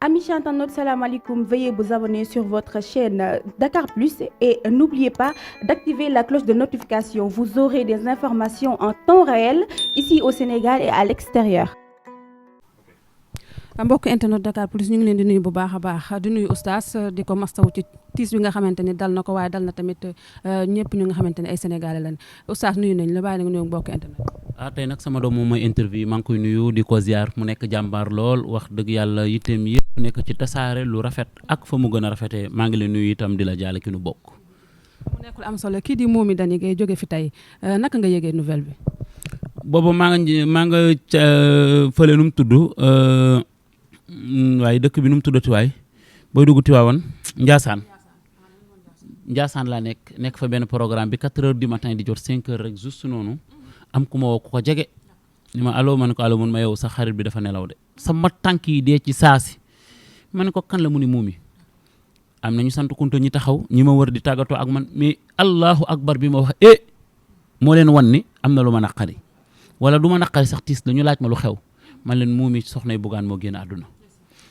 Amis internautes, salam alaikum. Veuillez vous abonner sur votre chaîne Dakar Plus et n'oubliez pas d'activer la cloche de notification. Vous aurez des informations en temps réel ici au Sénégal et à l'extérieur. mbokk internet Dakar Plus ñu ngi leen di nuyu bu baax a baax di nuyu oustaz di ko mastaw ci tiis bi nga xamante ni dal na ko waaye dal na tamit ñëpp ñu nga xamante ne ay sénégalais lañ oustaz nuyu nañ la bàyyi la nga nuyu mbokk internet. tey nag sama doom moom mooy interview maa ngi koy nuyu di ko ziar mu nekk jàmbaar lool wax dëgg yàlla yitteem yëpp nekk ci tasaare lu rafet ak fa mu gën a rafetee maa ngi leen nuyu itam di la jaale ki nu bokk. mu nekkul am solo kii di Momy Dany Gueye jóge fi tey naka nga yëgee nouvelle bi. boobu maa nga fële nu mu tudd waaye dëkk bi nu mu tuddati waay booy dugg Tiwaawan Njaasaan laa nekk fa benn programme bi 4 heures du matin di jot 5 heures rek juste noonu am ku ma woo ku ko jege ni ma allo ma ne ko allo mun ma yow sa xarit bi dafa nelaw de sama tànk yi dee ci saasi ma ne ko kan la mu ni Momy am na ñu sant kunto ñi taxaw ñi ma wër di tàggatoo ak man mais allahu akbar bi ma wax moo leen wan ni am na lu ma naqari wala du ma naqari sax tiis la ñu laaj ma lu xew man leen Momy soxnay Bougane moo génn àdduna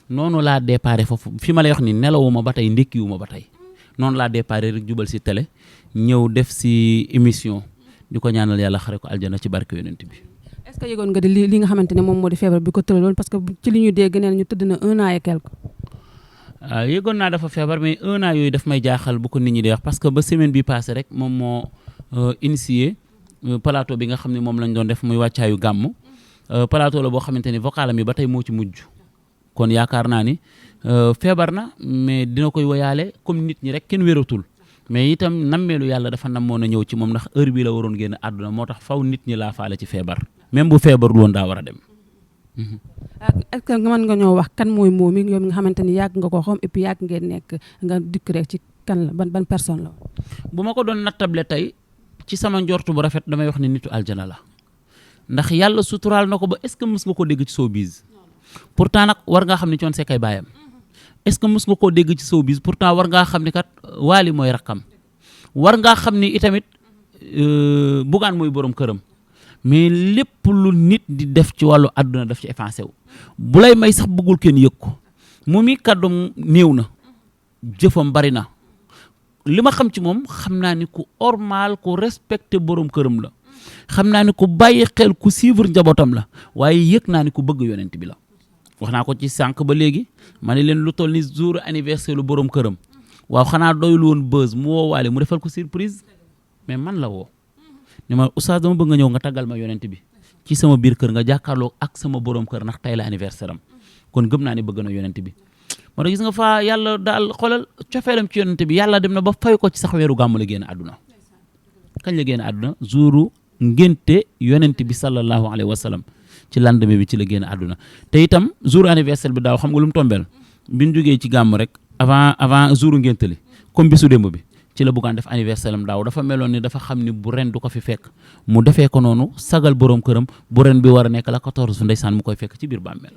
noonu laa déparé foofu fi ma lay wax ni nelawuma ba tey ndékkiwuma ba tey noonu laa déparé rek jubal si télé ñëw def si émission di ko ñaanal yàlla xare ko aljana ci barke yonent bi. est-ce que yëgoon nga di li nga xamante ne moom moo di feebar bi ko tëraloon parce que ci li ñu dégg neen ñu tëdd na 1 an et quelque. yëgoon naa dafa feebar mais 1 an yooyu daf may jaaxal bu ko nit ñi di wax parce que ba semaine bi passé rek moom moo initié plateau bi nga xam ne moom lañ doon def muy wàccaayu gàmm plateau la boo xamante ni vocalam yi ba tey moo ci mujj kon yaakaar naa ni feebar na mais dina koy woyaale comme nit ñi rek kenn wératul mais itam nammeelu yàlla dafa namoon a ñëw ci moom ndax heure bi la waroon génn àdduna moo tax faw nit ñi laa faale ci feebar même bu feebarul woon daa war a dem. est-ce que mën nga ñoo wax kan mooy Momy yow mi nga xamante ni yàgg nga ko xam et puis yàgg ngeen nekk nga dikk rek ci kan la ban personne la. bu ma ko doon nattable tey ci sama njortu bu rafet damay wax ni nitu aljana la ndax yàlla suturaal na ko ba est-ce que mës nga ko dégg ci showbiz pourtant nag war ngaa xam ni Thione Seck ay baayam est-ce que mës nga koo dégg ci showbiz pourtant war ngaa xam ni kat Wally mooy rakkam war ngaa xam ni itamit Bougane mooy borom këram mais lépp lu nit di def ci wàllu àdduna daf ci effacé wu bu lay may sax bëggul kenn yëg ko Momy kàddoom néew na jëfam bari na li ma xam ci moom xam naa ni ku ormal ku respecté borom këram la xam naa ni ku bàyyi xel ku suivre njabootam la waaye yëg naa ni ku bëgg yonent bi la wax naa ko ci sànq ba léegi ma ne leen lu toll ni jour anniversaire lu borom këram waaw xanaa doyul woon buzz mu woo Wally mu defal ko surprise mais man la woo ni ma oustaz dama bëgg nga ñëw nga taggal ma yonent bi ci sama biir kër nga jàkkaarloo ak sama borom kër ndax tey la anniversaire am kon gëm naa ni bëgg na yonent bi moo tax gis nga fa yàlla daal xoolal cofeelam ci yonent bi yàlla dem na ba fay ko ci sax weeru gàmmu la génn àdduna kañ la génn àdduna jouru ngénte yonent bi sallallahu alayhi wa sallam ci lendemain bi ci la génn àdduna te itam jour anniversaire bi daaw xam nga lu mu tombeel bi ñu jógee ci gàmm rek avant jouru ngénte li comme bisu démb bi ci la Bougane def anniversaire am daaw dafa meloon ni dafa xam ni bu ren du ko fi fekk mu defee ko noonu sagal borom këram bu ren bi war a nekk la 14 ndeysaan mu koy fekk ci biir bàmmeel.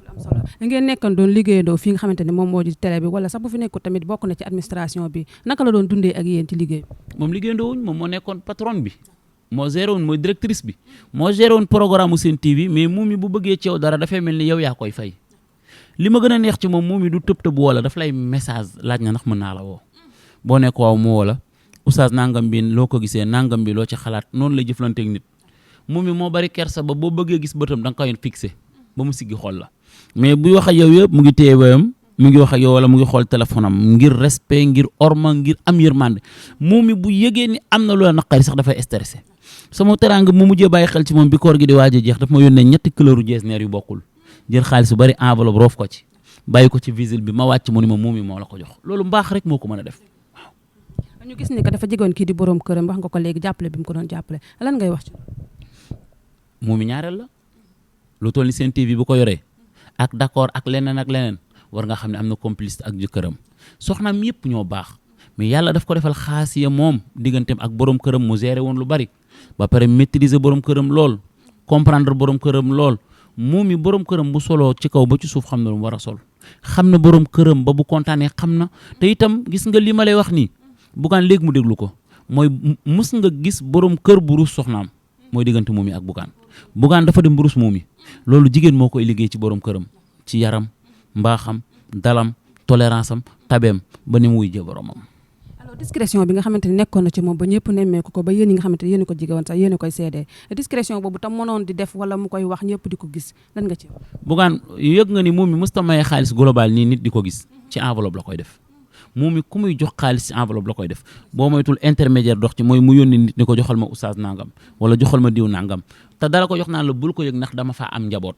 am solo ngeen nekkoon doon liggéeyandoo fi nga xamante ne moom moo di télé bi wala sax bu fi nekkul tamit bokk na ci administration bi naka la doon dundee ak yéen ci liggéey bi. moom liggéeyandoo wuñ moom moo nekkoon patron bi moo géré woon mooy directrice bi moo géré woon programme Sen TV mais Momy bu bëggee ci yow dara dafay mel ni yow yaa koy fay li ma gën a neex ci moom Momy du tëb wala daf lay message laaj na ndax mën naa la woo boo nekk waaw mu wala oustaz nangam bi loo ko gisee nangam bi loo ci xalaat noonu lay jëflanteeg nit Momy moo bari kersa ba boo bëggee gis bëtam da nga koy fixé ba mu siggi xool la mais buy wax ak yow yëpp mu ngi téye wayam mu ngi wax ak yow wala mu ngi xool téléphone am ngir respect ngir orma ngir am yërmande Momy bu yëgee ni am na loola naqari sax dafay stressé sama teraanga mu mujjee bàyyi xel ci moom bi koor gi di waaj a jeex daf ma yónnee 3 couleur jeesneer yu bokkul jël xaalis bu bari enveloppe roof ko ci bàyyi ko ci visile bi ma wàcc mu ni ma Momy moo la ko jox loolu mbaax rek moo ko mën a def ñu gis ni que dafa jegoon kii di borom këram wax nga ko léegi jàppale bi mu ko doon jàppale lan ngay wax ci Momy ñaareel la lu toll ni Sen TV bu ko yoree ak d'accord ak leneen war nga xam ne am na complice ak jëkkëram soxnaam yëpp ñoo baax mais yàlla daf ko defal xaasiya moom digganteem ak borom këram mu géré woon lu bari ba pare maîtriser borom këram lool comprendre borom këram lool Momy borom këram bu soloo ci kaw ba ci suuf xam na lu mu war a sol xam na borom këram ba bu kontaanee xam na te itam gis nga li ma lay wax nii Bougane léegi mu déglu ko mooy mus nga gis borom kër bu ruus soxnaam mooy diggante Momy ak Bougane dafa dem bu ruus Momy loolu jigéen moo koy liggéey ci borom këram ci yaram mbaaxam dalam tolérance am tabeem ba ni mu wuy jë boromam. alors discrétion bi nga xamante ni nekkoon na ci moom ba ñëpp nemmeeku ko ba yéen ñi nga xamante ni yéen a ko jege woon sax yéen a koy seedee discrétion boobu tam mënoon di def wala mu koy wax ñëpp di ko gis lan nga ci Bougane yëg nga ni moom mi musta maye xaalis global nii nit di ko gis ci enveloppe la koy def moom mi ku muy jox xaalis ci enveloppe la koy def boo moytul intermédiaire dox ci mooy mu yónni nit ni ko joxal ma oustaz nangam wala joxal ma diw nangam te dara ko jox naan la bul ko yëg ndax dama faa am njaboot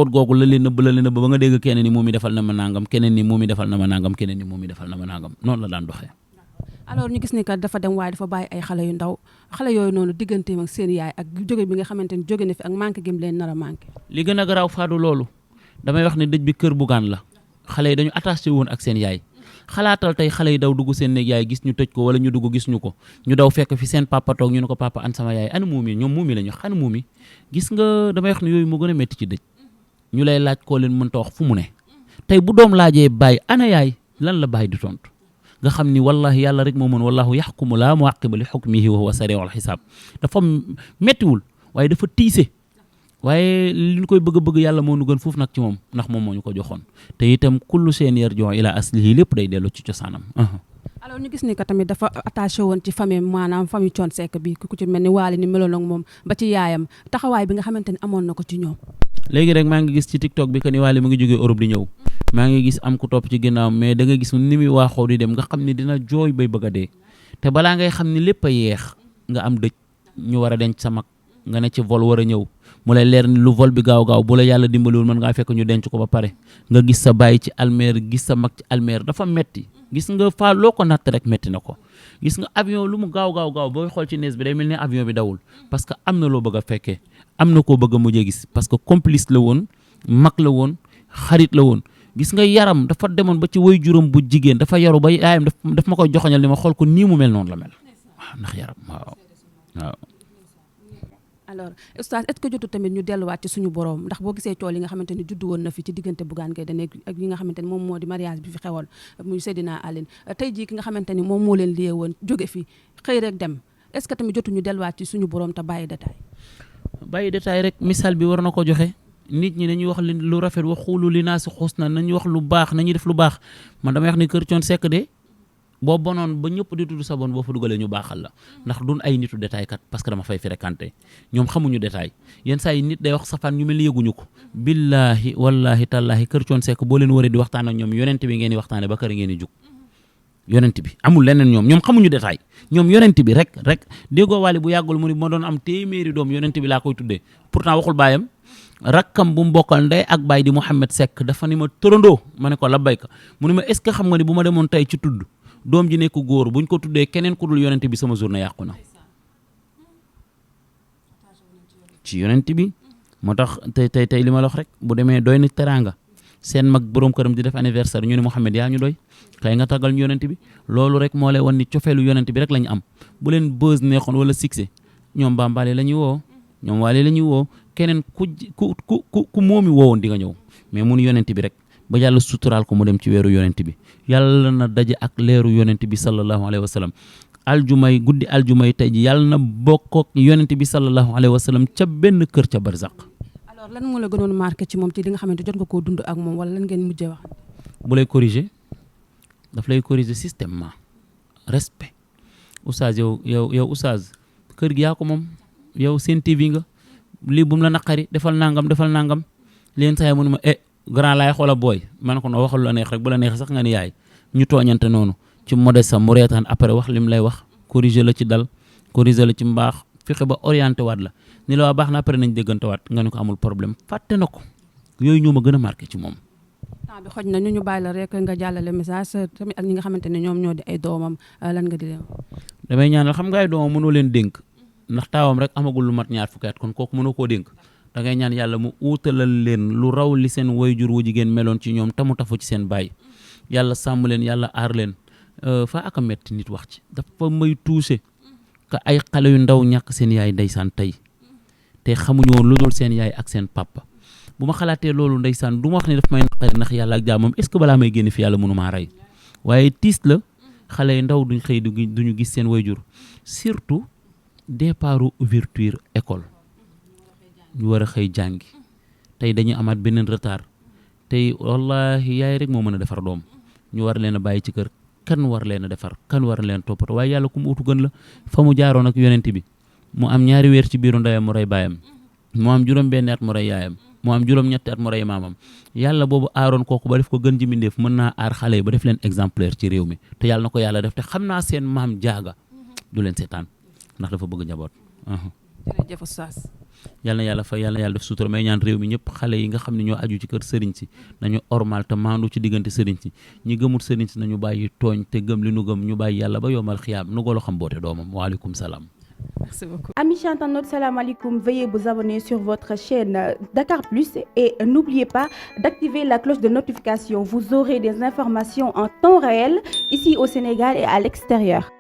googu la leen nëbb ba nga dégg keneen ni moom mi defal na ma nangam keneen ni moom mi defal na ma nangam keneen ni moom mi defal na ma nangam noonu la daan doxee. alors ñu gis ni kat dafa dem waaye dafa bàyyi ay xale yu ndaw xale yooyu noonu digganteem ak seen yaay ak jóge bi nga xamante ni jóge na fi ak manqué gi mu leen nar a manqué. li gën a garaaw faadu loolu damay wax ne dëj bi kër Bougane la xale yi dañu attaché woon ak seen yaay xalaatal tey xale yi daw dugg seen néeg yaay gis ñu tëj ko wala ñu dugg gis ñu ko ñu daw fekk fi seen papa toog ñu ne ko papa an sama yaay ana muumi ñoom muumi la ñu wax ana muumi gis nga damay wax ne yooyu moo gën a métti ci dëj ñu lay laaj koo leen mënta wax fu mu ne tey bu doom laajee baay ana yaay lan la baay di tontu nga xam ni wallahi yàlla rek moo mën wallahu yaxkumu laa muaqiba li xukmihi wa huwa sariul xisaab dafa méttiwul waaye dafa tiise waaye li ñu koy bëgg yàlla moo nu gën foofu nag ci moom ndax moom moo ñu ko joxoon te itam kullu shay'in yarji'u ila aslihi lépp day dellu ci cosaanam. alors ñu gis ni que tamit dafa attaché woon ci famille maanaam famille Thione Seck bi ku ci mel ni Wally ni meloon ak moom ba ci yaayam taxawaay bi nga xamante ni amoon na ko ci ñoom. léegi rek maa ngi gis ci TikTok bi que ni Wally mu ngi jógee Europe di ñëw maa ngi gis am ku topp ci ginnaaw mais da nga gis ni muy waaxoo di dem nga xam ni dina jooy bay bëgg a dee te balaa ngay xam ni lépp a yeex nga am dëj ñu war a denc sa mag nga ne ci vol war a ñëw mu lay leer ni lu vol bi gaaw bu la yàlla dimbaliwul mën ngaa fekk ñu denc ko ba pare nga gis sa baay ci almeer gis sa mag ci almeer dafa metti gis nga fa loo ko natt rek metti na ko gis nga avion lu mu gaaw booy xool ci nees bi day mel ni avion bi dawul parce que am na loo bëgg a fekkee am na koo bëgg a mujjee gis parce que complice la woon mag la woon xarit la woon gis nga yaram dafa demoon ba ci way juróom bu jigéen dafa yaru ba yaayam daf ma koy joxoñal ni ma xool ko nii mu mel noonu la mel waaw ndax yaram waaw. alors oustaz est-ce que jotu tamit ñu delluwaat ci suñu borom ndax boo gisee cool yi nga xamante ni juddu woon na fi ci diggante Bougane Gueye Dany ak yi nga xamante ni moom moo di mariage bi fi xewoon muy Seydina Aline tey jii ki nga xamante ni moom moo leen liyee woon jóge fi xëy rek dem est-ce que tamit jotu ñu delluwaat ci suñu borom te bàyyi détail rek misaal bi war na ko joxe nit ñi nañuy wax lu rafet wax xuulu li naa si xuus na nañuy wax lu baax nañuy def lu baax man damay wax ni kër Thione Seck de boo bonoon ba ñëpp di tudd sa bon boo fa dugalee ñu baaxal la ndax duñ ay nitu détail kat parce que dama fay fréquenté ñoom xamuñu détail yenn saa yi nit day wax safaan ñu mel ni yëguñu ko billahi wallahi tallahi kër Thione Seck boo leen waree di waxtaan ak ñoom yonent bi ngeen di waxtaane ba kër ngeen di jug yonent bi amul leneen ñoom xamuñu détail ñoom yonent bi rek déggoo Wally bu yàggul mu ni ma doon am téeméeri doom yonent bi laa koy tuddee pourtant waxul baayam rakkam bu mbokkal ndey ak baay di Mouhamed Seck dafa ni ma torondoo ma ne ko labbayka mu ni ma est-ce que xam nga ni bu ma demoon tey ci tudd doom ji nekk góor buñ ko tuddee keneen ku dul yonent bi sama journée yàqu na ci yonent bi moo tax tey li ma la wax rek bu demee doy na teraanga seen mag borom këram di def anniversaire ñu ne Mouhamed yaa ñu doy kay nga tàggal ñu yonent bi loolu rek moo lay wan ni cofeelu yonent bi rek la ñu am bu leen buzz neexoon wala succès ñoom Bambaale la ñuy woo ñoom Wally la ñuy woo keneen ku moomi woowoon di nga ñëw mais mun yonent bi rek ba yàlla suturaal ko mu dem ci weeru yonent bi yàlla na daje ak leeru yonent bi sallallahu alayhi wa sallam guddi aljumay tey ji yàlla na bokk yonent bi sallallahu alayhi wa sallam ca benn kër ca barzaq. alors lan moo la gënoon marqué ci moom ci li nga xamante jot nga koo dund ak moom wala lan ngeen mujjee wax. bu lay corriger daf lay corriger systémement respect oustaz yow oustaz kër gi yaa ko moom yow seen TV nga lii bu mu la naqari defal nangam leen saa yi mu ne ma grand laay xoola booy man ko no waxal lu la neex rek bu la neex sax nga ni yaay ñu tooñante noonu ci modeste sa mu reetaan après wax lim lay wax corriger la ci dal corriger la ci mbaax fexe ba orienté waat la ni la waa baax na après nañ déggante waat nga ne ko amul problème fàtte na ko yooyu ñoo ma gën a marqué ci moom. temps bi xoj na ñu bàyyi la rek nga jàllale message tamit ak ñi nga xamante ne ñoom ñoo di ay doomam lan nga di leen. damay ñaanal xam nga ay doomam mënoo leen dénk ndax taawam rek amagul lu mat 20 fukki at kon kooku mënoo koo dénk da ngay ñaan yàlla mu uutalal leen lu raw li seen wayjur wu jigéen meloon ci ñoom tamu tafu ci seen baay yàlla sàmm leen yàlla aar leen fa aka metti nit wax ci dafa may touché ka ay xale yu ndaw ñàkk seen yaay ndeysaan tey te xamuñu woon lu dul seen yaay ak seen papa bu ma xalaatee loolu ndeysaan du ma wax ne daf may naqari ndax yàlla ak jaamam est-ce que balaa may génn fi yàlla mënu maa rey waaye tiis la xale yu ndaw duñ xëy duñu gis seen wayjur surtout départu ouverture école ñu war a xëy jàngi tey dañuy amaat beneen retard tey wallahi yaay rek moo mën a defar doom ñu war leen a bàyyi ci kër kan war leen a defar kan war leen toppatoo waaye yàlla ku mu utu gën la fa mu jaaroon ak yonent bi mu am 2 weer ci biiru ndeyam mu rey baayam mu am juróom-benni at mu rey yaayam mu am juróom-ñetti at mu rey maamam yàlla boobu aaroon kooku ba def ko gën ji mbindeef mën naa aar xale yi ba def leen exemplaire ci réew mi te yàlla na ko yàlla def te xam naa seen maam jaaga du leen seetaan ndax dafa bëgg njaboot. jërëjëf Oustaz. yàlla na yàlla fa yàlla na yàlla def sutura may ñaan réew mi ñëpp xale yi nga xam ne ñoo aju ci kër sëriñ si nañu ormal te maandu ci diggante sëriñ si ñi gëmul sëriñ si nañu bàyyi tooñ te gëm li nu gëm ñu bàyyi yàlla ba yomal xiyaam nu golo xam boote doomam waaleykum salaam. Merci beaucoup. Amis chantants, salam alaikum. Veuillez vous abonner sur votre chaîne Dakar Plus et n'oubliez pas d'activer la cloche de notification. Vous aurez des informations en temps réel ici au Sénégal et à l'extérieur.